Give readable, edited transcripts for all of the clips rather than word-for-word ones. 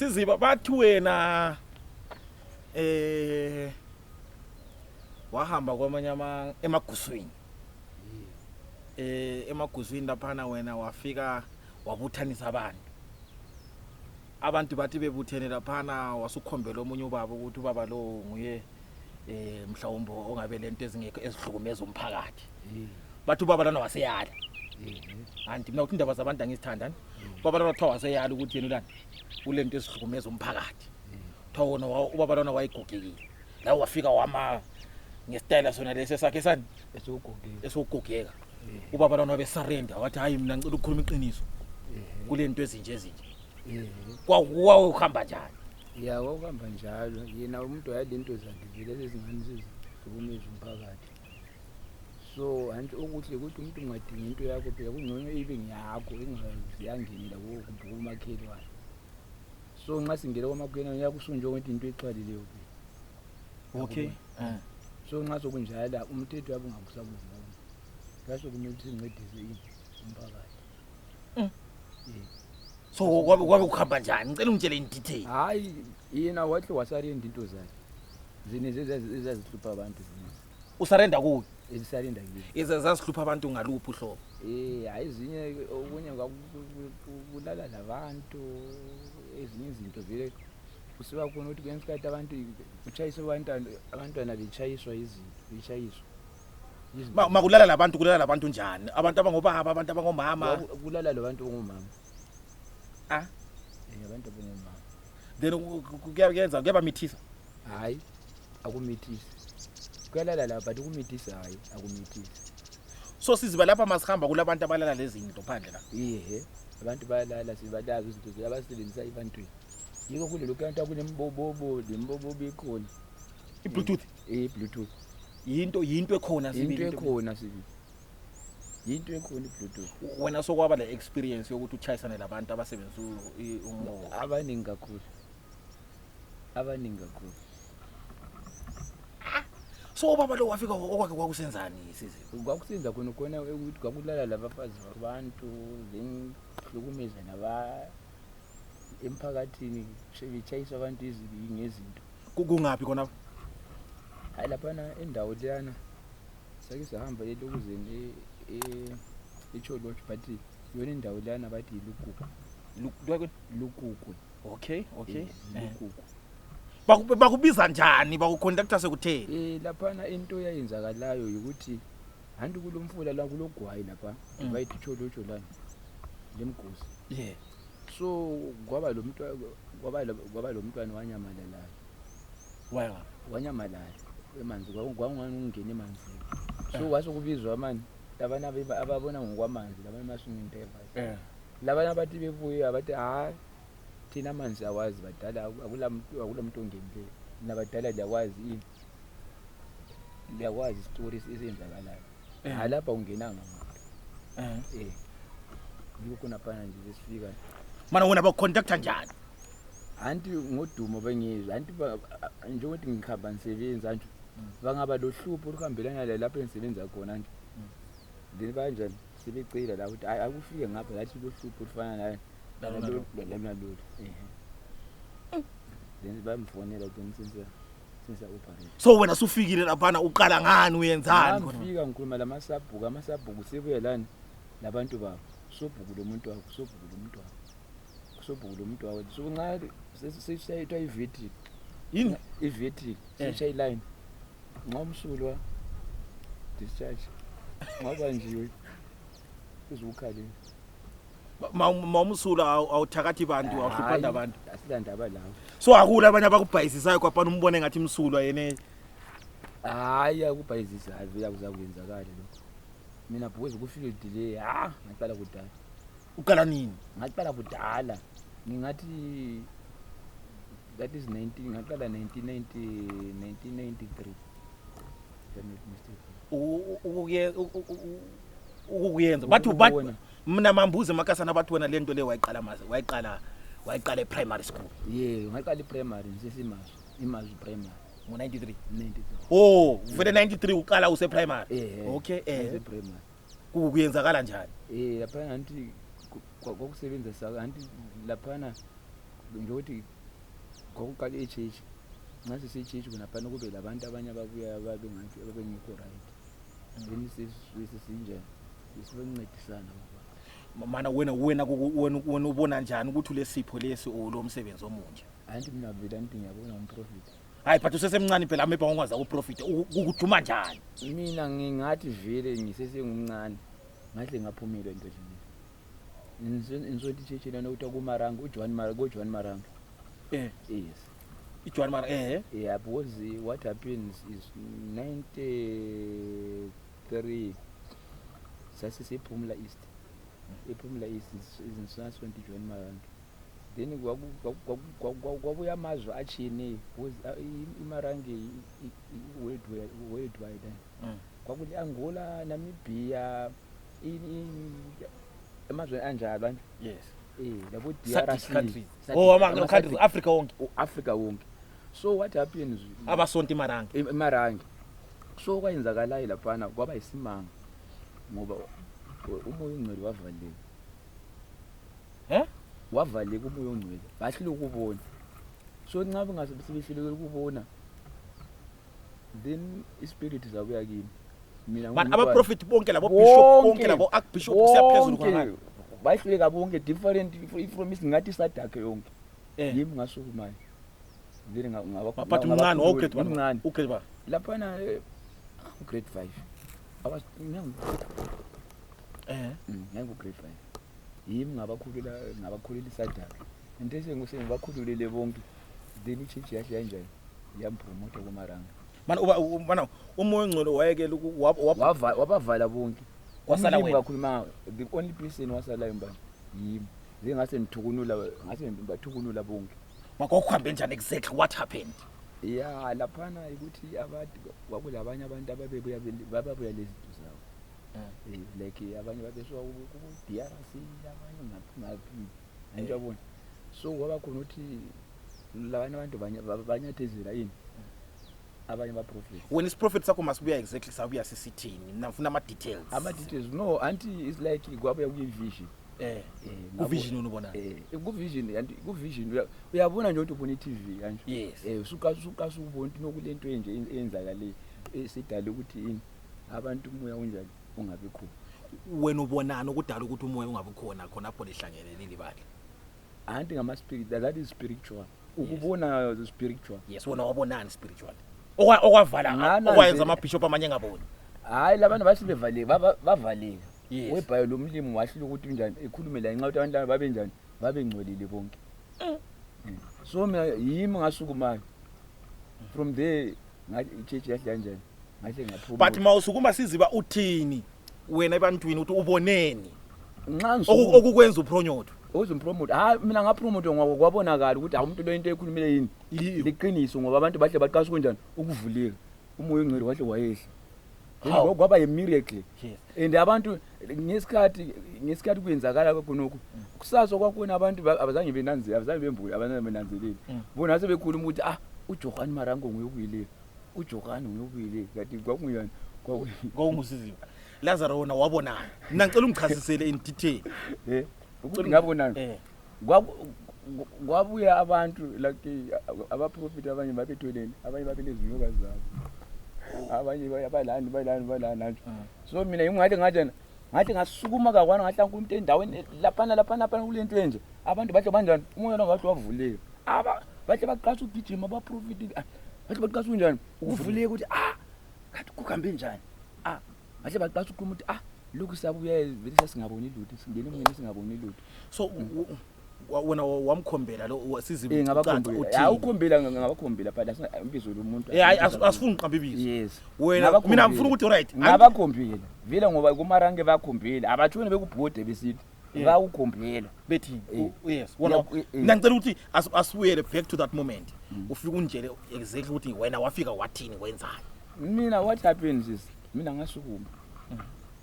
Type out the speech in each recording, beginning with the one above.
Siziba bathi wena wahamba kwamanye emaguswini. Emaguswini laphana wena wafika wabuthanisa abantu bathi bebuthene laphana wasukhombela omunye ubaba ukuthi ubaba lo nguye mhlawumbe ongabe lento ezingekho ezihlukumeza umphakathi. Bathi ubaba lana waseyala. Anti mina uthi indaba zabantu angizithandani. Ubaba lana wathiwa waseyala ukuthi yena ulana ulento ezihlukumeza umphakathi. Thawona ubaba lana wayigogekile. La wafika wama ngesitayela sona lesi sakhe sani esogogeka. Ubaba lana wabe surrender wathi hayi mina ngicela ukukhuluma iqiniso. Kulento ezinje. Kwawo uhamba njani? Ya ukuhamba njalo yena umuntu wayalento zakhe vele lezingane zizihlukumeza umphakathi. So anti ukuthi umuntu ungadinga into yakho phela kungcono ibe ngiyakho ingaziyangena la kumakhelwane wayo. So nxa singena kwamakhelwane yakusunje ukuthi into exhalile yophi. Okay. So nxa sokunjala umthetho wabo ungakusabuvuma. Kaso kumele sincedise umphakathi. So kwabe ukuhamba njani? Ngicela ungitshele in detail. Hayi yena wathi wasarenda into zakhe. Zine ezazihlupha abantu zini. Usarenda kuyo? Ezisarenda kini. Ezazihlupha abantu ngaluphi uhlobo? Hayi ezinye okunye kulala labantu ezinye izinto vele kusiba khona ukuthi kwensikhathi abantu kuchayisa abantwana bechayiswa izinto bechayiswa. Makulala labantu njani? Abantu abangobaba, abantu abangomama. Kulala labantu abangomama. Abantu abangomama. Then kuyaba mithisa? Hayi akumithisi. Kuyalala lapha ukumithisa hayi akumithisi. So siziba lapha masihamba kulabantu abalala lezi zinto phandle la. Abantu bayalala sibalazi izinto zabasebenzisa ibantwini. Yiko kulelo kanti akunembobo bekhona. iBluetooth? Bluetooth. Yinto ekhona sibili. Into ekhona sibili. Yinto ekhona iBluetooth. Wena sokwaba le experience yokuthi uchayisane labantu abasebenzisa umoya. Abaningi kakhulu. So baba lo wafika okwake kwakusenzani sizi? Kwakusenza khona ukuthi kwakulala labafazi babantu hlukumeza emphakathini bechayisa abantu ngezinto. Kungaphi khona? Hayi laphana endawo leyana sake sahamba elokuzeni eCholochi but yona indawo leyana bathi Lukukwe. Okay. Lukukwe. Bakubiza njani bakuconductor sekutheni? Laphana into yayenzakalayo ukuthi hanti kulomfula la kulogwayi lapha bayithi Cholochi lana lemgosi. So kwaba lo mntwana wanyamalala. Wanyamalala emanzi kwangani ungena emanzini. So wasukubizwa manje labana ababona ngokwamanzi labana masunginteva. Labana bathi bebuye abathi hayi thina amanzi awazi badala akulamuntu ongenile. Nabadala liyakwazi stories ezenzakalayo. Lapha ungenanga umuntu. Yiko kuna phana nje sifika. Mana wena bakuconductor njani? Anti ngodumo bengizwe anti nje ukuthi ngikhamba ngisebenza nje bangaba lohlupho oluhambelana lapha engisebenza khona nje. Then kanjani sebecela la ukuthi akufike ngapha lathi lohlupho olufana naye lo. Then bamfonela ukuthi sinsa operate. So wena usufikile laphana uqala ngani uyenzani khona? Ngifika ngikhuluma lamasabhuku sebuye lana labantu babo. Sobhuku lo muntu wakho. So nxa sesishayitwa iVetric. Yini? iVetric seshayi line. Nxa umsulwa discharge. Ngabanjiwe. Uzukhalile. Mawumsula awuthakathi bantu awuhluphanda abantu. Asilanda lawo. So akula abanye abakubhayisisayo kwaphana umbone ngathi imsulwa yene. Hayi akubhayisisa vela kuzakwenzakala lokho. Mina because kufika delay ngaqala kudala. Uqala nini? Ngaqala kudala. Ngingathi that is 1993. Ukuyenza bathi mina mambuze makasana bathi wena lento le wayiqala ePrimary school. Ngaqala ePrimary ngisesimazo imazo primary ngo93. 93. Vele 93 uqala usePrimary. Okay Primary. Kuyenzakala njani? Laphana anti kwakusebenza saka anti laphana ngiyothi ngokuqala eChurch ngathi seChurch kunaphana kube labantu abanye ababuya ababengathi abengekho right then sinje isibencedisana mana wena ubona njani ukuthi lesipho lesi lo msebenzi omunje anti mina vele anti ngiyabona umprofit hayi but usesemncane phela maybe ongwaza uprofit ukuduma njani mina ngingathi vele ngisesengumncane ngahle ngaphumile into nje inzothi iChurch lana ukuthi kuMaranga uJohn Maranga yes iJohn Maranga yeah because what happens is 93 sasisephumula East ephumula East is in Swansea John Maranga then kwabuya amazwe achine iMaranga worldwide kwakule Angola Namibia amazwe anjalo yes labo DRC ama countries Africa wonke so what happens abasonto iMaranga so kwayenzakalayo laphana kwaba isimanga ngoba umoya ongcwele wavaleka umoya ongcwele bahlile ukubona so ncabe ngasebehlile ukubona then ispirit zabuya kimi mina aba prophet bonke labo bishop bonke labo archbishop siyaphezulu kwanga bahluleka bonke different from isingathi sadakhe yonke yimi ngasukumayo vele ngaba but umncane okay ba laphana grade 5 awas ngiyangu grade 5 yimi ngabakhulula isadakhe into esengibakhululele bonke then iChurch yahle kanjani yampromote kuMaranga mana umoya ongcwele wayekela wabavala bonke wasala wena ngakhuluma the only person wasalayo mbani yimi ngase ngibathukunula bonke makokuhambe njani exactly what happened yeah laphana ukuthi abantu kwakulabanye abantu ababebuya lezi zinto zawo like abanye babeswa ku DRC abanye ngaphi into yabona so kwaba khona ukuthi labanye abantu banyathezela yini abanye ba prophet when is prophet sakho masibuya exactly sabuya sisithini nafuna ama details no auntie is like kwabuya kuyivision uvision unubona kuvision and kuvision uyabona nje ukuthi ubona iTV kanje yes suka ubona nokulento nje eyenzakale esidala ukuthi yini abantu umoya unjani ungabe khona wena ubonana ukudala ukuthi umoya ungabe khona apho lehlangelelile bali anti ngama spirit that is spiritual ukubona the spiritual yes wona wabonani spiritual okwavala okwayenza ama bishop amanye ngaboni hayi labantu basibevale bavaleka webhayo lo mlimi wahlula ukuthi unjani ekhulume la inxa ukuthi abantu babe njani babengcolile bonke so mina yimi ngasukumayo from there ngathi iChurch yahle kanjani ngahle ngaphuma but mawusukuma siziba uthini wena ebantwini uthi uboneni nxa okukwenza upronyotho uzumpromote mina ngapromote ngoba kwabonakala ukuthi umuntu lo into ekhulumile yini liqiniso ngoba abantu bahle baqasha kunjani ukuvuleka umoya ongcwele wahle wayehla ngoba kwaba yimiracle and abantu ngesikhathi kwenzakala khonokho kusazo kwakhona abantu abazange benanzile abazange bembule abazange benanzelile bona nase bekhuluma ukuthi uJohn Maranga nguyobuyile uJohn nguyobuyile kanti kwakungiyani kwakungusiziwe Lazaro wona wabonana mina ngicela ungichazisele in detail ukuthi ngabonana kwabuya abantu like abaprofit abanye babetholeni abanye babelezinyoka zabo abanye bayalani so mina ngathi ngasukuma kakwana ngahla umuntu endaweni laphana kulento enje abantu bahle banjani umoya ngathi wavuleka bahle baqasha ugijima abaprofit bahle baqasha unjani ukuvuleka ukuthi kathi kuhambe njani bahle baqasha ukhuluma ukuthi lokhu sabuya vele singaboni lutho singene emoyeni singaboni lutho so wena wamkhombela lo sizibe ngabakhombela ukhombela ngabakhombela phela imbizo lomuntu asifuni uqamba ibizo yes wena mina ngifuna ukuthi right ngabakhombela vile ngoba kuMaranga bakhombela abathuni bekubhode besithi bakukhombela bethi yes wona mina ngicela ukuthi asibuyele back to that moment ufika unjele exactly ukuthi wena wafika wathini kwenzani mina what happens is mina ngasukuma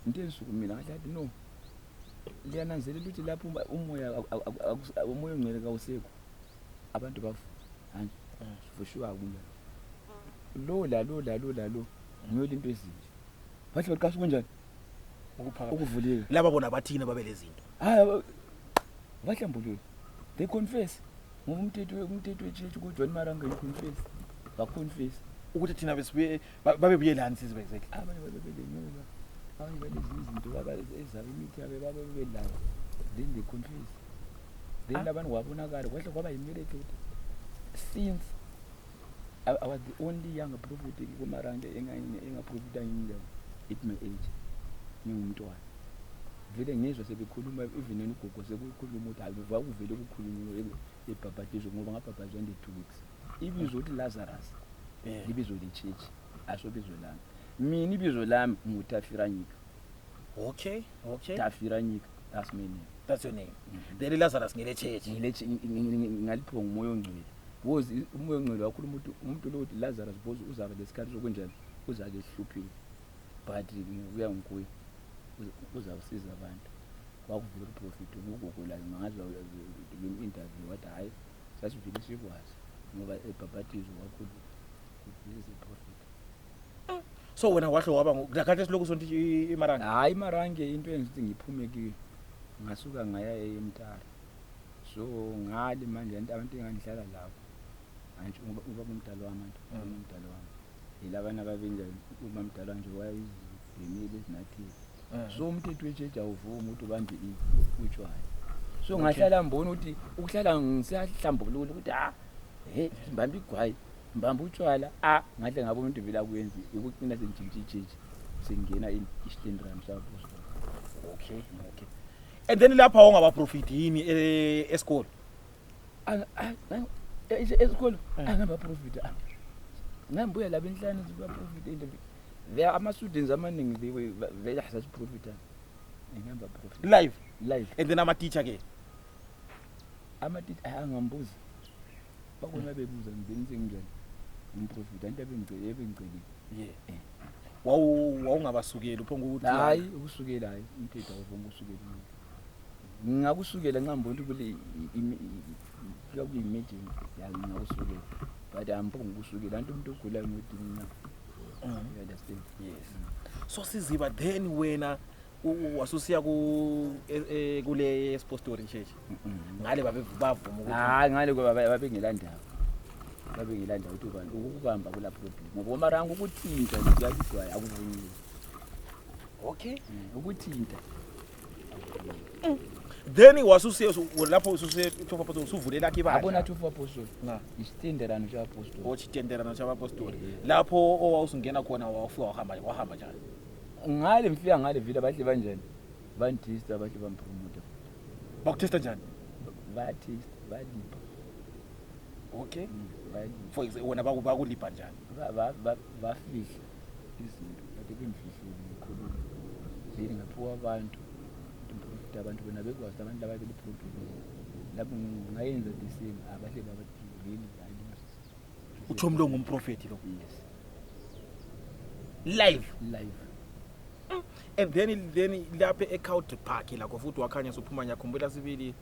into ensukumile ngathi no liyananzelela ukuthi lapho umoya ongcwele kawusekho abantu bafu manje for sure akunjani lo ngiyole into ezinje bathi baqasha kanjani ukuvuleka laba bona bathina babele izinto bahlambulule they confess ngoba umthetho wechurch kuJohn Maranga uconfess waconfess ukuthi thina besibuye babebuyelani sizwe exactly abanye babelenyoka abanye balezi izinto ezaba imithi yabe babebelayo then they confess then abantu wabonakala kwahle kwaba yimiracle since I was the only young prophet kuMaranga engaprofita ngindaba at my age ngingumntwana vele ngizwe sebekhuluma even ugogo sekukhuluma ukuthi ayiva kuvele ukukhulunywa ebhabhatizo ngoba ngabhabhazwa nde 2 weeks ibizo uthi Lazarus ibizo lechurch asobizo lami mina ibizo lami ngutafiranyika okay Tafiranyika that's my name that's your name then Lazarus ngile church ngalipho ngumoya ongcwele wozi umoya ongcwele wakhuluma umuntu lo uthi Lazarus bozo uzaba lesikhathi sokunjani uzake sihluphile but uya ngikuye uzawusiza abantu wakuvula uprofit ngogogo la ngazi le interview wathi hayi sasivile sikwazi ngoba ebhabhatizo wakhulu kuvisa iprofit so wena wahle waba ngakhathi siloko sonke iMaranga hayi iMaranga into engithi ngiphume kiyo ngasuka ngaya eMtara so ngali manje abantu engangihlala lapho manje ubaba umdala wami umdala wami yilabana ababenjani uma umdala nje wayizimile ezinathi so umthetho wechurch awuvuma ukuthi ubambe utshwala so ngahlala mbona ukuthi ukuhlala ngisahlambulula ukuthi mbamba igwayi mbamba utshwala ngahle ngabo umuntu vela kuyenza ukuqina senjinji church sengena eStandard Ram South. Okay and then lapha ongaba profit yini esikole esikole angaba profit ngambuya laba enhlane ziba profit into there ama students amaningi they hasa profit ngihamba profit live and then ama teacher ke angambuza bakona bebuza ngibenze njani umprofit anti ebengiceli wawungabasukeli uphonga ukuthi hayi ukusukela hayi umthetho awuvuma ukusukela ngingakusukela ngambona ukuthi kuyi-imagine ngingakusukela but amphonga ukusukela anti umuntu ogulayo ngodinga you understand yes so siziba then wena wasusiya kule Apostle church ngale bavuma ukuthi hayi ngale babengelandaba ukuthi ubani ukubamba kula problem ngoba uMaranga ukuthinta ngiyakudwayo akuvunyiwe okay ukuthinta then wasusiya lapho ususiya uThofa Apostle usuvulela lakhe ibandla abona Thofa Apostle isitenderano cha Apostle ochitenderano cha Apostle lapho owawusungena khona wafika wahamba njani ngale mfika ngale vile bahle banjani bandista abahle bampromote bakutesta njani bathista balipha okay for example wena bakulipha njani bafihla izinto kade bemfihlile ngikhuluma vele ngaphiwa abantu improfit abantu bona bekwazi abantu ababili produce lapho ngayenza the same abahle babathi really uthi umlo ngumprofeti lo yes live and then lapha eCountry Park la futhi wakhanya sophuma nyakhumbula sibili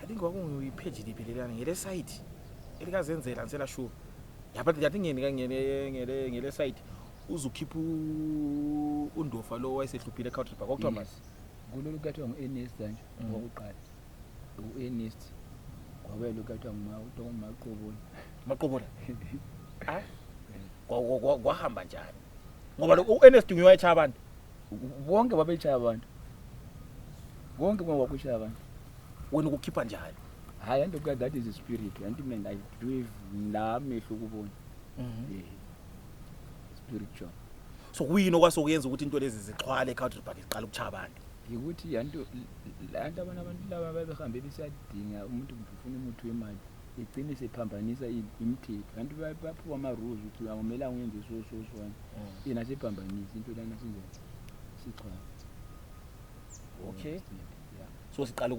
I think kwakungipage liphelelana ngele site elikazenzela nsela sure yaba yathi ngele site uzukhipha undofa lo wayesehluphile eCountry Park okuthiwa manje kulolu kathi ngoEnest kanje ngokuqala uEnest kwabelo kathi maqobola kwahamba njani ngoba lo uEnest ngiyoyachaya abantu bonke babechaya abantu bonke bakuchaya abantu wena ukukhipha njani hayi anti because that is a spirit anti mina I do la mehlo kubona spiritual so kuyini okwasokuyenza ukuthi into lezi zixhwale eCountry Park iqala ukuchaya abantu ukuthi yanto abantu laba babehambe besadinga umuntu ufuna umuthi wemali igcine sephambanisa imithetho kanti baphuwa ama rules ukuthi awumela ngenze so yena sephambanisa into lana sinje sichwa okay so siqala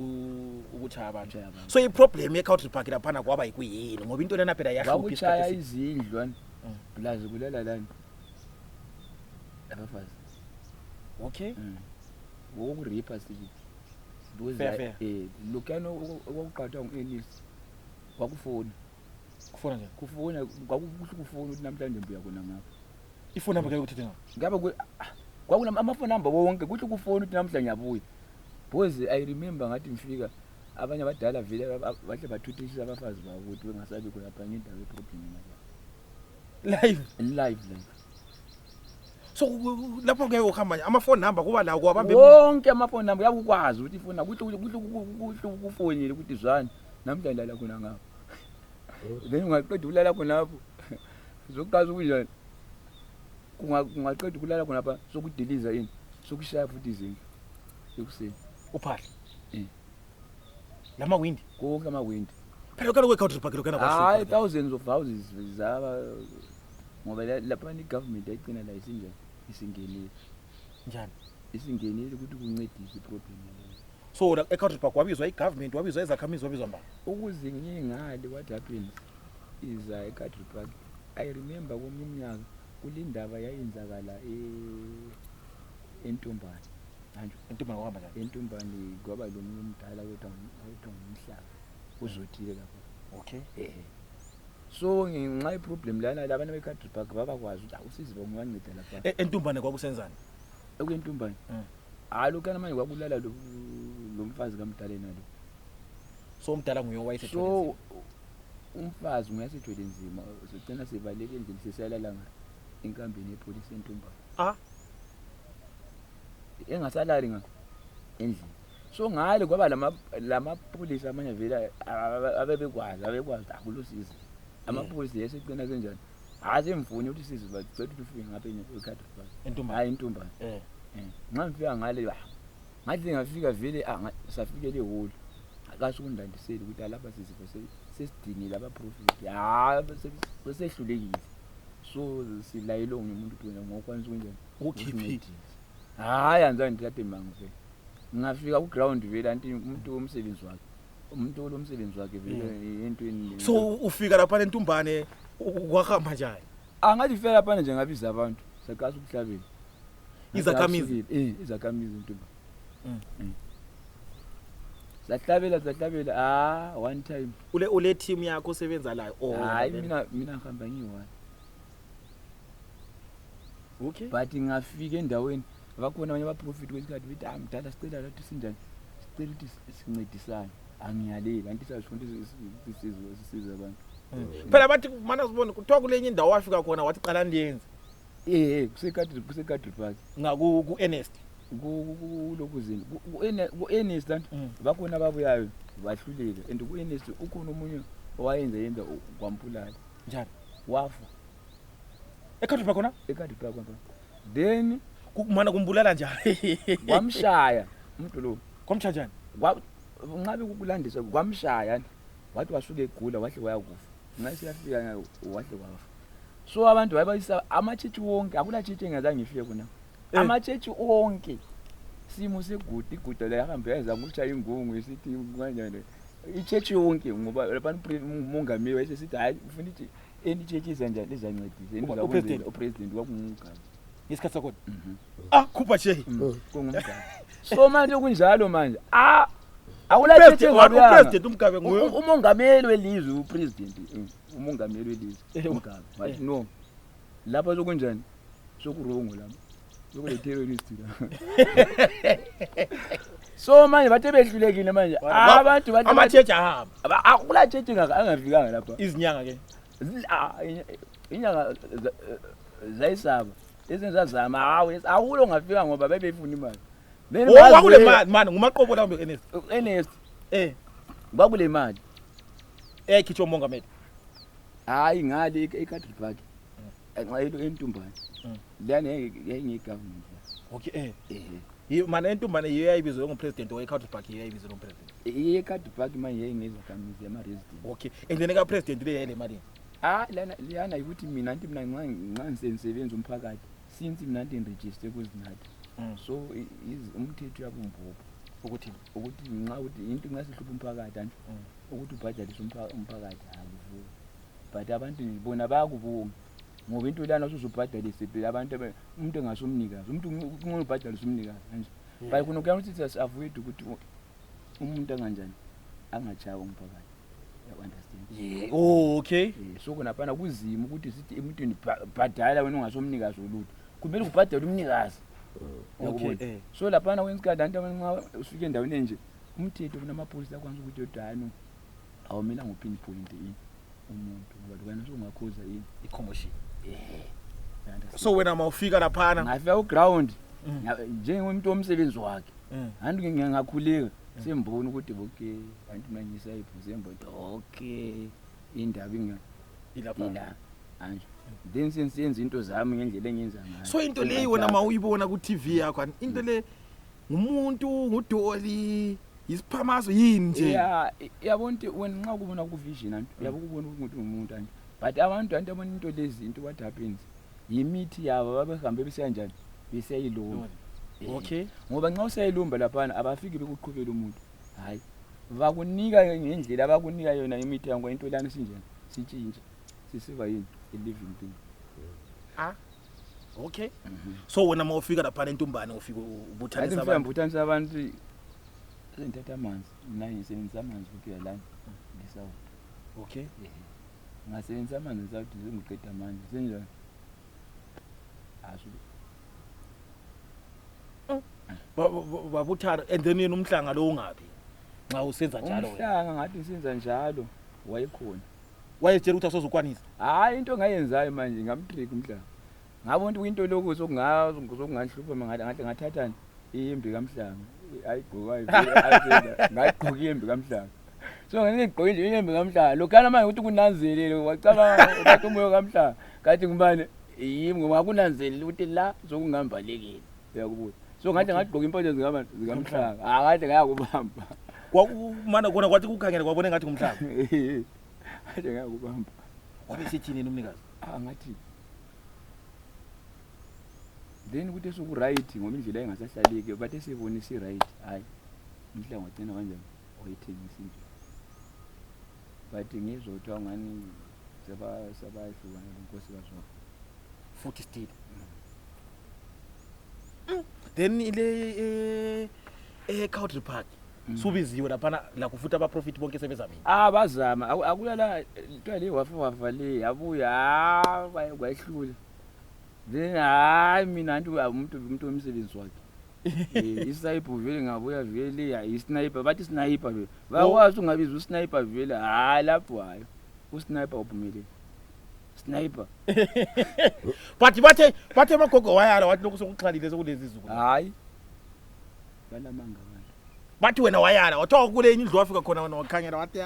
ukuchaya abantu so i problem eCountry Park lapha kwaba yikuyini ngoba into lena phela yahlupha isikhathi bakutshaya izindlu blazi kulela lana abafazi okay ngokuripa sithi fair lokano okuqhathwa ngoEnest kwakufona nje kufona kwakukuhle kufona ukuthi namhlanje mbuya kona ngapha ifoni number ke ukuthi ngabe kwakulama amafoni number wonke kuhle kufona ukuthi namhlanje ngiyabuya because I remember ngathi ngifika abanye abadala vele bahle bathuthukisa abafazi babo ukuthi bengasabi kulapha ngendawo yeproblem live live so lapho ke uhamba nje ama-phone number kuba lawo kuwabambe wonke amafoni number yakukwazi ukuthi ifona kuhle ukufonele ukuthi zwana namhlanje la khona ngapho then ungaqeda ukulala khonapho zokuqala ukunjani kungaqeda ukulala khonapha sokudeliza ini sokushaya futhi izinto ekuseni uphahla lama windi konke amawindi phela kaloku eCountry Park lokana hayi thousands of houses zaba ngoba lapha ni government ayigcina la isinjani isingenile njani isingenile ukuthi kuncedise iproblem leyo so la eCountry Park wabizwa igovernment wabizwa izakhamizi wabizwa mbani ukuze ngingale what happens is eCountry Park I remember komnyaka kulindaba yayenzakala eNtombane manje Entombane kuhamba njani eNtombane kwaba lo muntu omdala kodwa ngumhlaba uzothile lapho okay so ngenxa iproblem lana labana beCountry Park babakwazi ukuthi usizi banganceda lapha eNtombane kwakusenzani ekwentumbane alokana manje kwakulala lo mfazi kaMdala nalo so umdala nguye owayesethwele so umfazi nguyasethwele nzima sicina sivaleke endlini sesiyalala enkambeni yepolice eNtombane engasalali endlini so ngale kwaba lamapolice amanye vele abebekwazi akulosizi amapolice yesicina kanjani asemfuni ukuthi sizi bacela ukuthi ufike ngapha eCountry Park eNtombane hayi eNtombane nxa ngifika ngale ngathi ngafika vele safikele eholo akasukundandiseli ukuthi lapha sizifo sesidingile abaprofit besehlulekile so silayelo umuntu wena ngokwanisa kunjani ukhiphi hayi anzani ndithathe mangu vele ngafika ku ground vele anti umuntu omsebenzi wakhe umuntu olomsebenzi wakhe vele entweni so ufika lapha eNtombane kwahamba njani angathi fela lapha nje ngabiza abantu saqasa ukuhlabela izakhamizi izakhamizi eNtombane sahlabela one time ule team yakho osebenza la hayi mina ngihamba ngiyi-one okay but ngafika endaweni bakhona abanye abaprofit kwesikhathi bethi mdala sicela lathi sinjani sicela ukuthi sincedisane angiyaleli anti sasifunda sisiza abantu phela bathi mana sibone kuthiwa kulenye indawo wafika khona wathi qala ndiyenze kuseCountry Park ngaku Ernest kulokuzini ku-Ernest bakhona ababuyayo bahluleka and ku-Ernest ukhona omunye owayenza kwampulala njani wafa eCountry Park khona eCountry Park then kumana kumbulala njani kwamshaya umuntu lo kwamthanjani ngabe kukulandisa kwamshaya wathi wasuke egula wahle wayakufa ngasiyafika wahle wafa so abantu bayibayisa amachechi wonke akula chechi engazange ngifike khona amachechi wonke simo seguti iguda la yahambe yenza ukushaya ingungu esithi kanjani ichechi yonke ngoba lapha umongameli wayesithi hayi ufuna ukuthi eni chechi izanjani izancedisa enizakwenza upresident kwakungugazi ngesikhathi sakho khupha nje kungumgazi so manje kunjalo manje awula chechi upresident umgabe nguye umongameli welizwe upresident umongameli welizwe umgabe wathi no lapha sokunjani sokurongo lapha lokule terrorist la so manje bathe behlulekile manje abantu bathi amachechi ahamba akula chechi angafikanga lapha izinyanga ke inyanga zayisaba ezenzazama hawe awulo ngafika ngoba bebefuna imali wakule mani ngumaqobo la Ernest kwakule mali ekhitshwa umongameli hayi ngale eCountry Park enxayelo eNtombane lana yayingegovernment okay mana eNtombane yiyo yayibizwe ngopresident weCountry Park yiyo yayibizwe ngopresident eCountry Park manje yayingezakhamizi ama-resident okay endleni kapresident le yayile mali lana ukuthi mina nxa ngisebenza umphakathi since mina ngiregister kuzinatha so umthetho yabumbobo ukuthi nxa ukuthi into ngasihlupha umphakathi anje ukuthi ubhadalise umphakathi akuvuki but abantu bona bayakubonga ngoba into lana usuzobhadalise abantu umuntu engasomnikazi umuntu ungubhadalise umnikazi manje bayi khona kuya ukuthi sasiavoid ukuthi umuntu anganjani angachaya umphakathi you understand okay so khona phana kuzima ukuthi sithi emntwini bhadala wena ungasomnikazi olutho kumele ubhadale umnikazi okay so lapha na wensikade antu nxa ufike endaweni enje umthetho namapholisa akwazi ukuthi yodano awumela ngopinpoint ini umuntu ngoba lokana sokungakhoza ini i-commotion so wena mawufika laphana ngafika ku-ground njengomuntu omsebenzi wakhe anti ngiyakhuleka sembona ukuthi okay anti manje sayiphuze embodo okay indaba ilapha anje then senze into zami ngendlela engenza ngayo so into leyi wena mawuyibona ku TV yakho into le ngumuntu ngudoli isiphamazo yini nje yabona ukuthi wena nxa kubona ku vision anti uyabukubona ukuthi umuntu anje but abantu abona into lezi into what happens yimithi yabo babehambe besenjani beseyilomba okay ngoba nxa usayilomba laphana abafiki bekuqhubela umuntu hayi bakunika ngendlela bakunika yona imithi yango into lana sinjani sitshintshe sisiba yini living thing okay so wena mawufika laphana entombane ufika ubuthanisa abantu ubuthanisa abantu senthatha amanzi mina ngisebenzisa amanzi ukuya lana ngisawuthi okay ngasebenzisa amanzi ngisawuthi ngiqeda amandla senjani babuthana and then yena umhlanga lo ungabi nxa usenza njalo wena umhlanga ngathi usenza njalo wayekhona wayetshela ukuthi asozukwanisa hayi into ngayenzayo manje ngamtrick umhlanga ngabona ukuthi into lokho sokungahlupha ngathi ngathathani ihembe kamhlanga ayigqokayo ngagqoka ihembe kamhlanga so ngigqoke nje ihembe kamhlanga lokana manje ukuthi kunanzelele wacala ukuthi umoya kamhlanga kathi ngubani yimi ngoba kunanzelele ukuthi la sokungambalekile uyakubuza so ngathi ngagqoka impahla zikamhlanga akade ngayakubamba kwakumana kona kwathi kukhangela kwabone ngathi ngumhlanga ade ngayakubamba wabe sithini umnikazi ngathi then ukuthi soku right ngoba indlela engasahlalike but esibone si right hayi umhlanga wagcina kanjani oyithengisa nje but ngizothiwa ngani sabahlukana lenkosi kaZulu futhi still then ile Country Park subiziwe laphana la kufuta aba profit bonke sebezamini bazama akulala into le wafa le yabuya kwayihlula then hayi mina anti umuntu omsebenzi wakhe isniper vele ngabuya vele ya isniper bathi sniper vele bakwazi ungabiza usniper vele hayi lapho hayo usniper uphumelele sniper bathe magogo wayala wathi lokho sokuxhalile sokulezi izulu hayi balamanga abantu bathi wena wayala wathoka kule indlu wafika khona wena wakhanyela wathi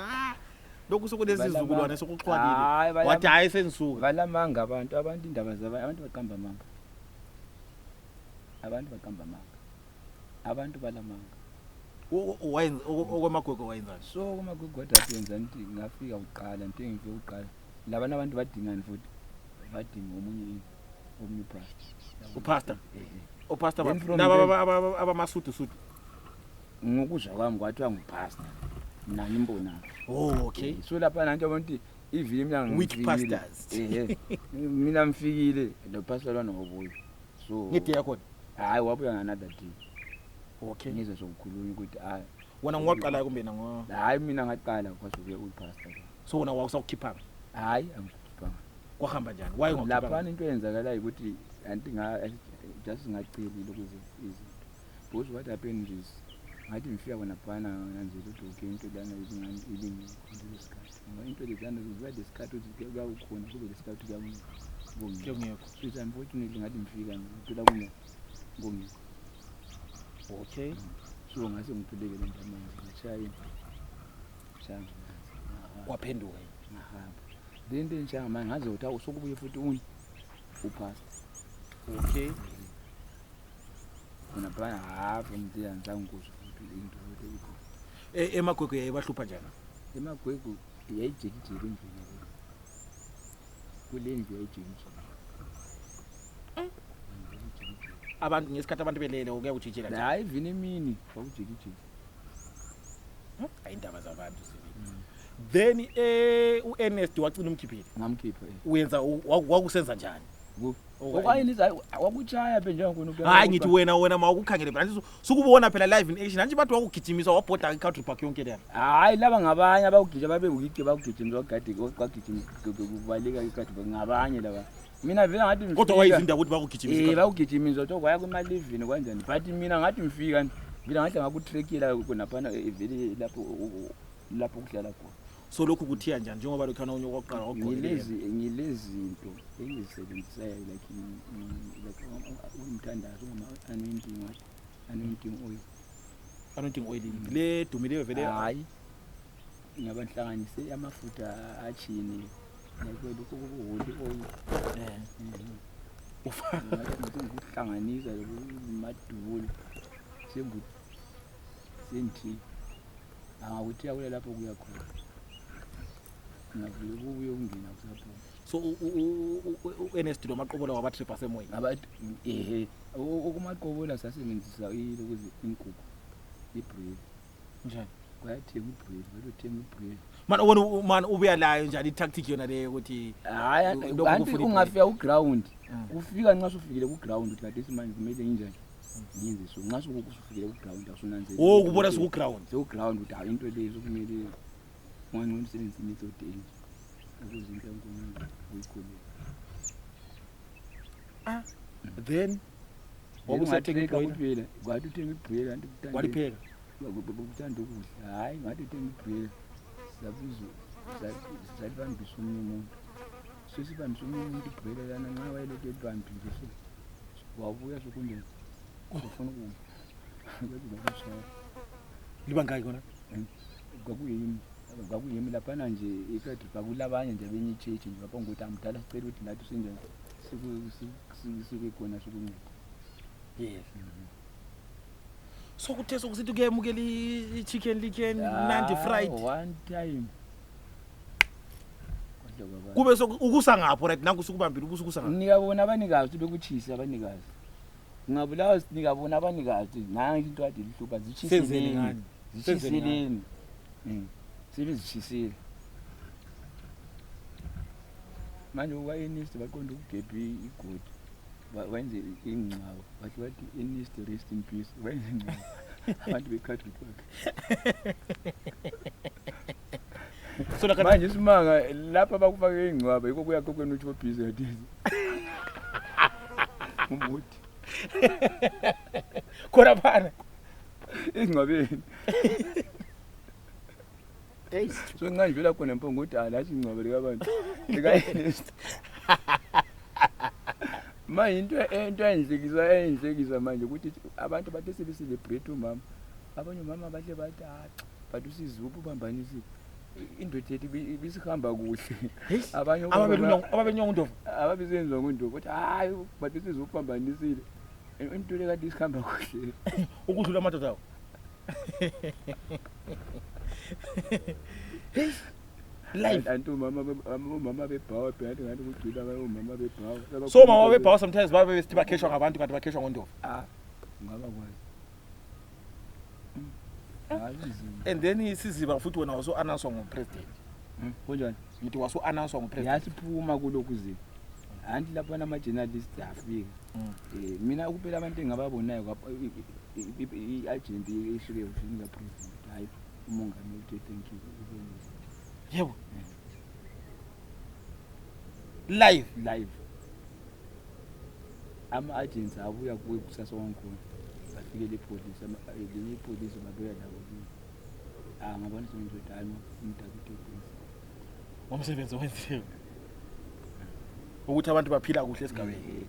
lokho sokulezi izukulwane sokuxhalile wathi hayi senisuka balamanga abantu indaba zabantu baqamba amanga abantu balamanga wayenza okwamagogo wayenza so kwamagogo wayenza nti ngafika uqala nti ngifike uqala labana abantu badingani futhi badinga omunye pastor pastor laba abamasudu ngokuzwa kwami kwathiwa ngupastor mina ngimbona okay so lapha nanti abantu ivili mina ngifikile mina mfikile lo pastor lwana wabuya so ngithi yakho hayi wabuya another day okay ngizwe sokukhuluma ukuthi hayi wena ngiwaqala kumbe hayi mina ngaqala kwasokuya upastor so wena wawusakukhipha hayi angikhiphanga kwahamba njani waye ngokukhipha lapha into eyenzakala ukuthi anti just ngacelile ukuze izinto because what happened is ngathi ngifika khona phana nganzela ukuthi okay into lana izingane ilingi lesikhathi ngoba into lezana ziba lesikhathi ukuthi kuyakukhona kube lesikhathi kuyangekho so unfortunately ngathi ngifika ngithola kungekho okay so ngase ngipheleke le ndaba ngishaya shanga waphenduka ngahamba then njenga manje ngaze uthi usokubuye futhi upastor okay kuna phana hafu mntiya ngizangikuzwa into lokho emagwego yayibahlupha njani emagwego yayijekijeke endlini kule ndlu yayijekijeke abantu ngesikhathi abantu belele ukuya kujijela nje hayi vini emini kwakujekijeke ayindaba zabantu sibili then uErnest wagcina umkhiphile ngamkhipha uyenza wakusenza njani okayiniza wakuchaya phe njengokuno hayi ngithi wena mawukukhangele phela sukubona phela live in action anti bathi wakugijimisa wabhoda eCountry Park yonke le hayi laba ngabanye abakugijima babe ukike bakugijimisa ogadi kwagijima kubaleka eCountry Park ngabanye laba mina vele ngathi kodwa wayizinda ukuthi bakugijimisa bakugijimisa ukuthi kwaya kuma livini kanjani but mina ngathi ngifika vile ngathi ngakutrekela kunaphana vele lapho kuhlala khona. So lokhu kuthiya njani njengoba lokhana unye oqala ogqokile ngilezinto engizisebenzisayo like umthandazo anointing oil le dumileyo vele hayi ngiyabahlanganise amafutha achini lokho holy oil ufaka ukuhlanganisa lokumadulu senthi angakuthi akule lapho kuya khona ngavule kubuye ungena kusapho. So uNest lo maqobola wabatrip asemoyeni abathi okumaqobola sasebenzisa ilokuthi inkukhu ibread njani kwayathenga ibread bayothenga ibread man ubuya la njani itactic yona le ukuthi hayi anti ungafika ku-ground ufika nxa usufikile ku-ground uthi kade manje kumele nginjani ngenze so nxa usufikile ku-ground asunanzela kubona ku-ground ku-ground uthi hayi into lezo kumele ngangcono umsebenzi imethod ukuze into enkulu uyikhulule then wabusethenga kuphela kwathi uthenga ibread anti walipheka ukuthanda ukudla hayi ngathi uthenga ibread sabuzo salibambisa omunye umuntu sesibambisa omunye umuntu ibread lana nxa wayelokhu ebambile so wabuya sokunje ufuna ukudla libangaki kona kwakuyimi laphana nje ifethu kwakulabanye nje benye ichechi nje ngapha ngokuthi amdala sicela ukuthi nathi sinjani sibe khona sokunceda. Yes. So kuthe sokusithi kuyemukela i-chicken licken nandi fried one time kube ukusa ngapho right nangu sukubambile ubusukusa ngapho nikabona abanikazi bekuchisa abanikazi ngabulawa sinikabona abanikazi nangi into ade lihlupha zichiseni zichiseni sebezichisile manje wayenist baqonda ukugebhi igodi wenze ingcawo bathi inist rest in peace wenze ingcawo abantu bekhathi kwakhe so la manje simanga lapha bakufake ingcwaba yiko kuya kokweni uthi obhizi yadizi umuthi khona phana ingcwabeni so ngani vela khona mpongo uthi alathi ingcwaba likabantu likayinist manje into enhlekisa manje ukuthi abantu bathi sebecelebrate umama abanye umama bahle bathi bathi usizuphu ubambanisile indoda ethi bisihamba kuhle abanye ababenyonga undovu ababisenziwa ngundovu ukuthi hayi bathi usizuphu ubambanisile into le kade isihamba kuhle ukudlula amadoda awo live antu mama bebhawa phela ngathi kugcina abamama bebhawa so mama bebhawa sometimes babe besithi bakheshwa ngabantu kanti bakheshwa ngondovu ngaba kwazi and then isiziba futhi wena waso announce ngopresident kunjani ngithi waso announce ngopresident yasiphuma kulokhu zinto anti lapha nama journalists afika mina kuphela abantu engababonayo i-agent isuke ufika president hayi umongameli uthi thank you yebo live ama agents abuya kuwe kusasa wankhona bafike le police le police babuya labo ngabona sokuthi hayi umntakuthi umsebenzi wenziwe ukuthi abantu baphila kuhle esigabeni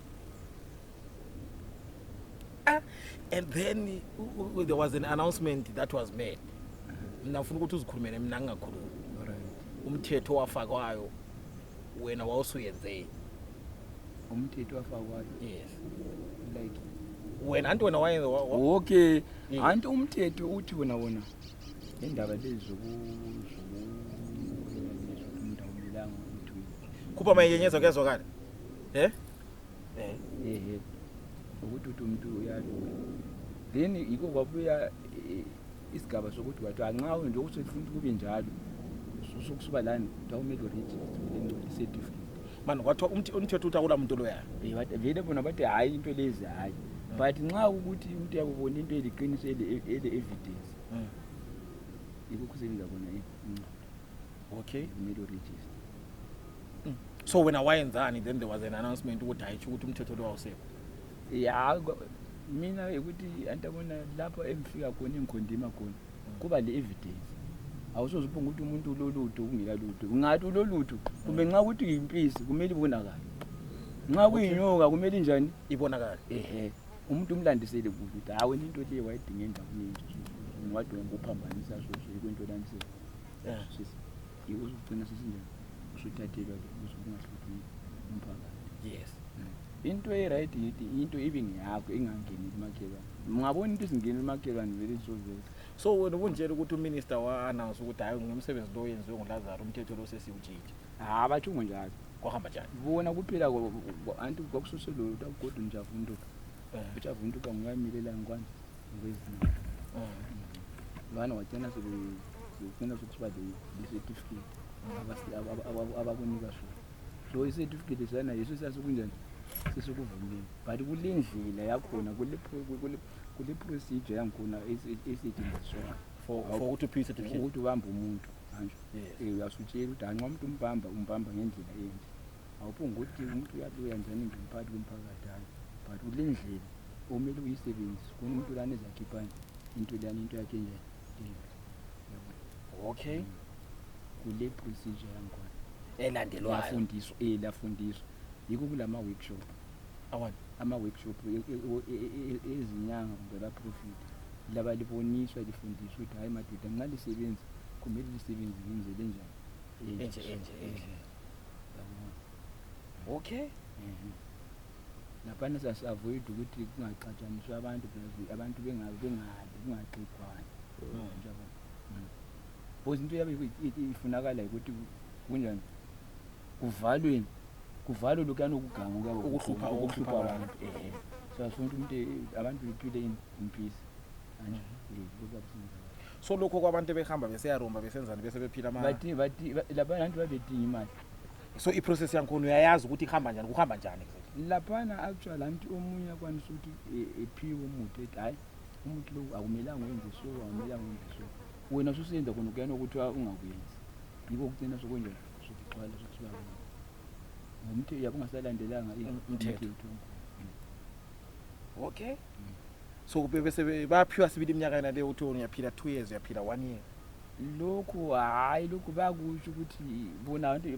and then there was an announcement that was made mina ufuna ukuthi uzikhulumele mina ngingakhulumi umthetho wafakwayo wena wawusuyenzeni umthetho wafakwayo yes like wena anti wena wayenza okay anti umthetho uthi wona indaba lezo umndawulanga ukuthi kuba mayenyezo kezwakala ukuthi umuntu uyadlula then yiko kwabuya isigaba sokuthi wathi anxa nje ukuthi ufuna kube njalo sokusuba lana dawumele register certificate manje kwathiwa umthetho uthi akula muntu loya vele bona bathi hayi into lezi hayi but nxa ukuthi umuntu yakubona into eliqiniso ele evidence yiko kusebenza bona okay kumele register so when I wayenzani then there was an announcement ukuthi hayi ukuthi umthetho lo awusekho mina ukuthi antabona lapho emfika khona engikhondima khona kuba le evidence awusoze ubonge ukuthi umuntu ulolutho kungela lutho ungathi ulolutho kumbe nxa ukuthi uyimpisi kumele ibonakale nxa kuyinyoka kumele njani ibonakale umuntu umlandisele ukuthi hawe into le wayidinga endaweni nje ngwadwa ngokuphambanisa so kwento lanise yiwo ugcina sesinjani usuthathelwa ke uzobungahluphi umphakathi yes into right into ibingiyakho engangeni emakhelwane ngabona into isingena emakhelwane vele so wena ubunjela ukuthi uminister wa-announce ukuthi hayi ngomsebenzi lo wenziwe nguLazaro umthetho lo sesiwutshintshi batsho njalo kwahamba njani bona kuphela anti kwakususelo takugodwa njavunduka ujavunduka nguyamilela ngikwana ngwezinto lwana wagcina sekugcina sokuba le certificate abakunika so i-certificate sana yeso sasikunjani sesokuvumela but kulendlela yakhona kule procedure yangikhona esetshenziswa for ukuthi uphiwe certificate ukuthi ubamba umuntu manje uyasutshela ukuthi anxa umuntu umbamba ngendlela enje awuphonga ukuthi umuntu uyabuya njani ngemphathi komphakathi hayi but kulendlela omele uyisebenzise khona umuntu lana ezakhipha into lana into yakhe nje okay kule procedure yangikhona elandelwayo lafundiswa yiko kulama workshop ama-workshop ezinyanga kumbe la-profit laba liboniswa lifundiswa ukuthi hayi madoda nxa lisebenzi kumele lisebenzi ngendlela enjani okay laphana sasi-avoid ukuthi kungaxatshaniswa abantu bengaxekwani because into yabe ifunakala ukuthi kunjani kuvalwe lokuyana okuganga ukuhlupha abantu so asifuna ukuthi abantu bephile in peace so lokho kwabantu behamba beseyarumba besenzani bese bephila laphana abantu babedinga imali so i-process yankhona uyayazi ukuthi kuhamba njani laphana actually anti omunye akwanisa ukuthi ephiwe umuthi ethi hayi umuthi lo akumelanga wenze so wena ususenza khona ukuyana ukuthi ungakwenzi yiko ukugcina sokwenje sokuxwala sokusiba umuntu yakungasalandelanga umthetho okay so bese bayaphiwa sibili iminyaka yena le uthi uyaphila 2 years uyaphila 1 year lokhu hayi lokhu bakusho ukuthi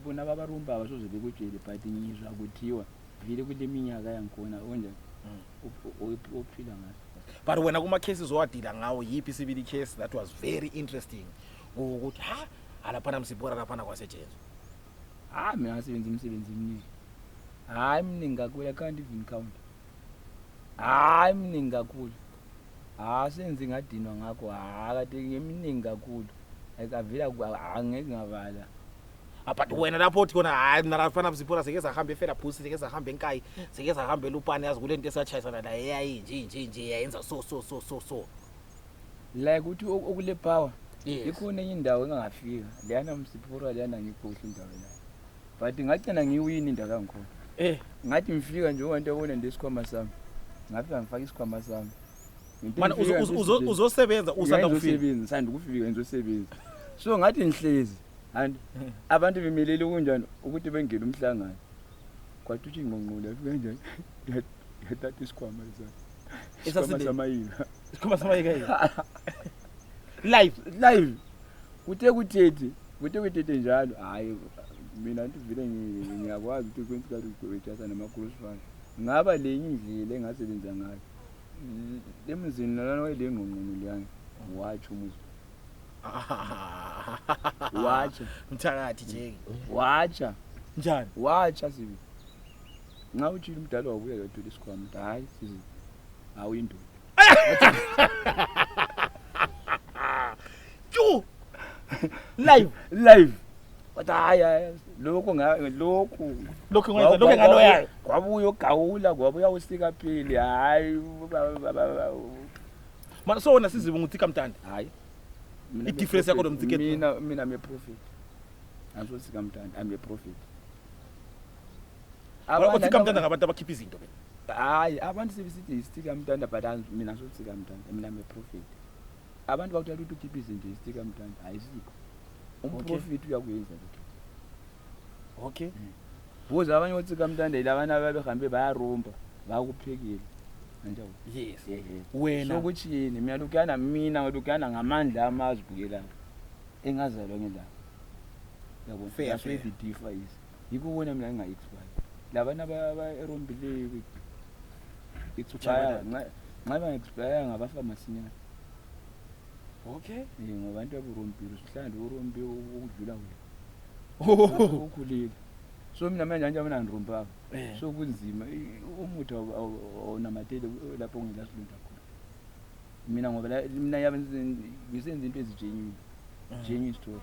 bona babarumba abasoze bekutshele but ngizwa kuthiwa vile kule minyaka yangikhona onje ophila ngaso but wena kuma cases owadila ngawo yipi sibili case that was very interesting ukuthi alaphana msibora laphana kwasetshenzwa mina ngasebenza imisebenzi eminingi hayi mningi kakhulu I can't even count hayi mningi kakhulu senze ngadinwa ngakho kade ngeminingi kakhulu akavela angeke ngabala but wena lapho uthi khona hayi mina laphana msibora seke sahamba efela phusi seke sahamba enkayi seke sahamba elupane yazi kulento esachayisana la yayinje yayenza so like uthi okule power ikhona enye indawo engangafika leyana msibora leyana ngikhohle indawo la but ngagcina ngiwini indawo yangikhona ngathi ngifika nje umuntu abona ndesikhwama sami ngafika ngifaka isikhwama sami mana uzosebenza usanda kufika sanda kufika ngizosebenza so ngathi ngihlezi and abantu bemelele kunjani ukuthi bengene umhlangano kwathi uthi ngqongqola afika kanjani yathatha isikhwama isikhwama samayika live kuthe njalo hayi mina nto vile ngiyakwazi ukuthi kwenza kwethatha nama-close friends ngaba lenye indlela engasebenza ngayo emzini nalana wayele ngqongqono liyana watsho umuzi watsha mthakathi njeke watsha njani watsha sibi nxa utshile umdala wabuya yathola isikhwama hayi sizi awuyindoda ju live kodwa hayi lokho ngaloyayo kwabuya ogawula kwabuya usika pheli hayi mana so wona sizibe nguthika mntanda hayi i-difference yakho nomthiketo mina I'm a prophet angisosika mntanda I'm a prophet uthika mntanda ngabantu abakhipha izinto hayi abantu sebesithi isithika mntanda but mina angisosika mntanda mina I'm a prophet abantu bakuthatha ukuthi ukhipha izinto isithika mntanda ayisikho umprofit uyakuyenza lokho okay boza abanye othika mntanda labana ababehambe bayarumba bakuphekile Anjalo. Yes. So Wena ukuthi yini mina lokuyana ngamandla amazibukela engazalwa ngendaba. Yabo Fair, that's where fair. the differ is. Yiko wona mina nginga-expire. Labana erombile expire nxa ba-expire ngabafa masinyane. okay. Ngabantu aburombile sihlande urombe ukudlula wena. Ukhulile. So mina manje mina ngirombaka. So kunzima umuthi awunamatele lapho ngilasilunda khona. Mina ngoba mina yabe ngisenza into ezigenuine. Genuine story.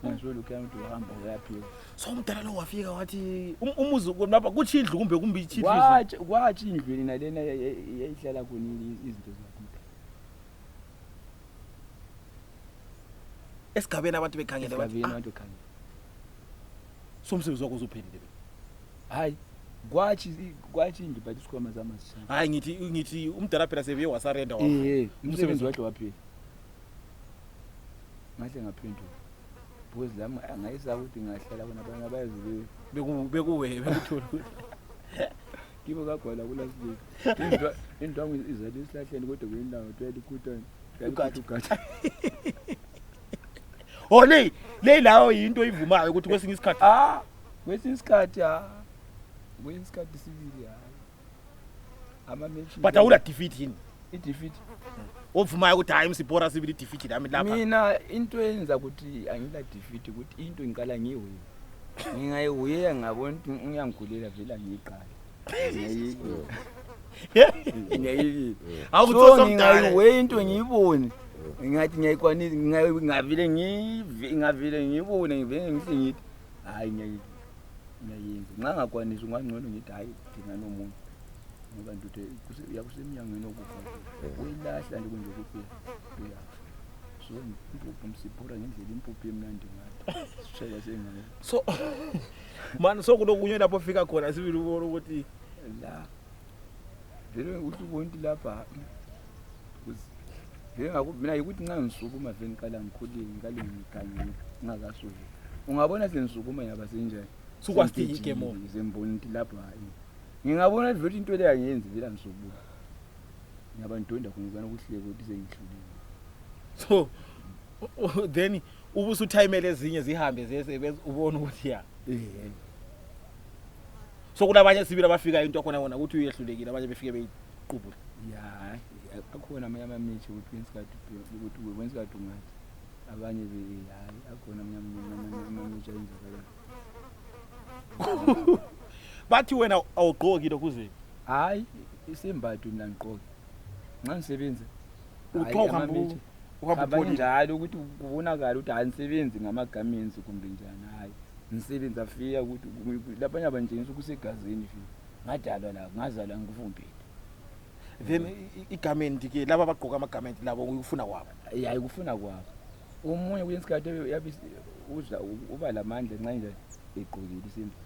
Manje lokho umuntu uhamba uyaphila. So umdala lo wafika wathi umuzi lapha kuthi indlu kumbe kumbe ichithizwe. Kwathi indlu lena yayihlala khona izinto zakho. Esigabeni abantu bekhangela Esigabeni abantu bekhangela. Somsebenzi wakho uzophelile be. Hayi kwathi indlu bathi sikhoma zamazishana. Hayi ngithi umdala phela sebiye wasarenda wa. Umsebenzi wakhe waphela. Ngahle ngaphendula. Because lami angayisaba ukuthi ngahlala bona abanye abayazi bekuwe bekuthola. Kibo kagwala kulasile. Indwangu izali isihlahleni kodwa kuyindawo 20 kutani. Ugathi. Oh le lawo into ivumayo ukuthi kwesinye isikhathi kwesinye isikhathi kwesinye isikhathi sibili ama match but awula defeat yini i-defeat ovumayo ukuthi hayi msibhora sibili defeat nami lapha mina into eyenza ukuthi angila defeat ukuthi into ngiqala ngiyiwe ngingayiwe ngabona ukuthi ngiyangigulela vela ngiyiqala ngiyayiki awuthosa ngingayiwe into ngiyibone ngathi ngiyayikwanisa ngavile ngibone ngivele ngithi ngithi hayi ngiyenza nxa ngakwanisa ungangcono ngithi hayi thina nomuntu ngoba nto yakuseminyangweni okufa uyilahla nje kunje kuphela so impuphu msiphura ngendlela impuphu emnandi ngathi sishaya sengayo so man so kulokunye lapho fika khona sibili ubona ukuthi la vele uhlubonti lapha mina ukuthi nxa ngisukuma vele ngiqala ngikhulile ngikale ngikanye ngingakasuki ungabona sengisukuma yaba senjani sukwastike mo ngizembona ukuthi lapha hayi ngingabona vele into le angiyenzi vela ngisukuma ngiyabandonda khona ukuhleka ukuthi sengihlulile so then ubusuthayimele ezinye zihambe zisebenza ubona ukuthi ya so kulabanye sibili abafika into khona wona ukuthi uyehlulekile abanye befike beyiqubula ya akhona amamithi ukuthi wensikhathi ukuthi wensikhathi ungathi abanye hayi akhona amamithi ayenzakala bathi wena awugqoki lokuzwe hayi isembatho mina ngiqoka nxa ngisebenza uqoka uhamba njalo ukuthi kubonakala ukuthi angisebenzi ngamagamenzi kumbe njani hayi ngisebenza fika ukuthi labanye abanjengisa kusegazini fika ngadalwa la ngazalwa ngikufumpile then igamenti ke laba abagqoka amagamenti labo ukufuna kwabo hayi kufuna kwabo umunye kuyensikhathi yabe udla uba lamandla nxa nje egqokile isembatho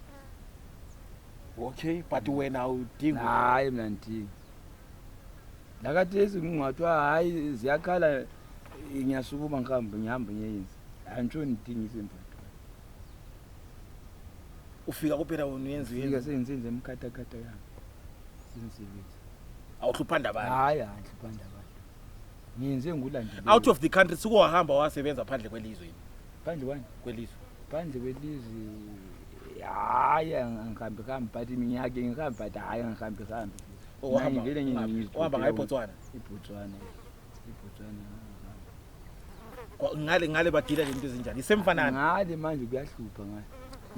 okay but wena udinga hayi mina ndingi lakathesi ngingathwa hayi ziyakhala ngiyasukuma ngihamba ngiyenza antsho ndingi isembatho ufika kuphela uyenza fika senzenze emkhatha yami sensebenza awuhluphanda abantu hayi hluphanda abantu ngiyenze ngulandile out of the country suko wahamba wasebenza phandle kwelizwe phandle kwani kwelizwe phandle kwelizwe hayi ngihambe but iminyaka ngihambe but hayi ngihambe ohamba ngayiBotswana ngale badila izinto ezinjani isemfanana ngale manje kuyahlupha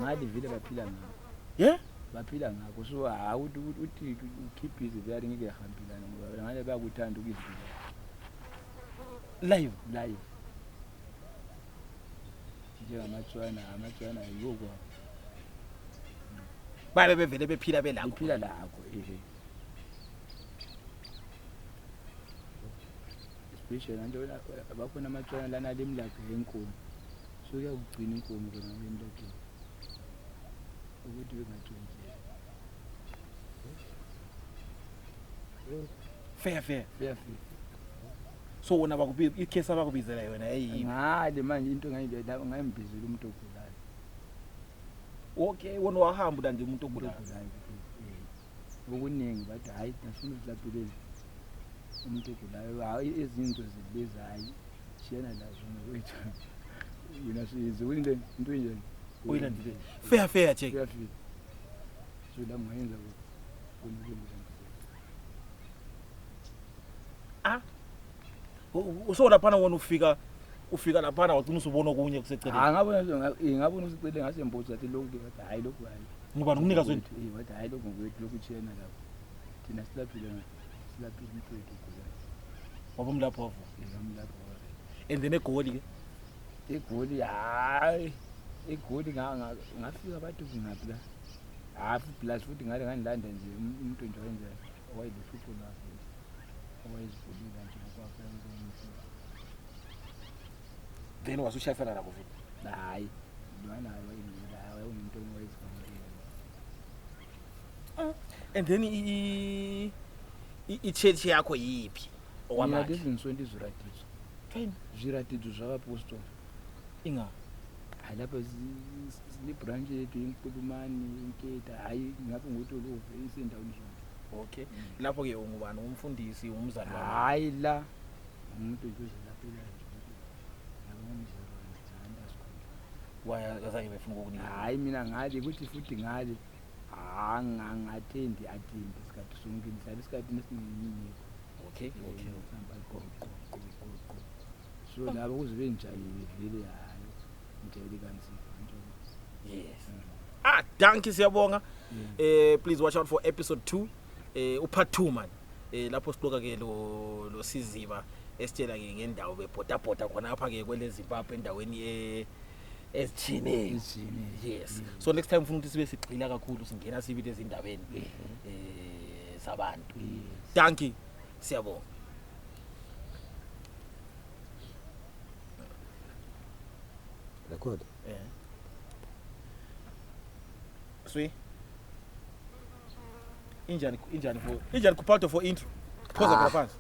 ngale vile baphila ngakho baphila ngakho so uthi keep busy vele ngeke ehambelana ngoba ngale bayakuthanda ukudlula live amatswana yoko babe bevele bephila belakho bephila lakho especially nje bakhona amatswana lana lemlakho yenkomo so kuyakugcina inkomo kona lemlakho ukuthi bengathonje fair so wona bakubiza icase abakubizela yona hey ngale manje into ngayimbizela umuntu ogulayo okay wona wahamba nje umuntu ogulayo okuningi bathi hayi asifuna usilaphilele umuntu ogulayo hayi ezinto zibiza hayi shiyana lazo ngokwethu yena siyize into nje uyilandile fair check kuyafika so la mwayenza kunike uso lapha wona ufika lapha wagcina usubona okunye kuseceleni ngabona usicele ngasembuzo athi lokhu bathi hayi lokhu hayi ngubani ukunika zweni bathi hayi lokhu ngokwethu lokhu chena lapho thina silaphile umuntu wethu ogulayo wabomlapho wavu ngamlapho and then egoli ke egoli hayi egoli ngafika abantu ngaphi la hafu plus futhi ngale nganilanda nje umuntu nje wenze owayeluhlupho lwakhe owayezivulile nje ngokwakhe then wasushayisana nabo futhi hayi lwana wayengela umuntu owayezivulile and then i-church yakho yipi okwamanje izinsonto iziratizo ziratizo zakapostoli inga lapha libranch yethu inkulukumani inketa hayi ngapha ngotolo isendaweni zonke okay lapho ke ungubani umfundisi umzali wami hayi la umuntu nje lapha yabomzalo ngithanda sikhona waya kazange befuna ukukunika hayi mina ngathi ukuthi futhi ngathi angathendi isikhathi sonke ngihlala isikhathi nesiningi okay so labo kuzibe njayile vele hayi ngijayele kansika yes danki siyabonga please watch out for episode 2 upart 2 man lapho siqoka ke lo Siziba esitshela ke ngendawo bebhodabhoda khona apha ke kwele Zimbabwe endaweni ezithini yes so next time ufuna ukuthi sibe sigxila kakhulu singena sibile ezindabeni sabantu danki siyabonga record swi injani kuphato for intro pause kwa fans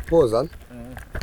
pause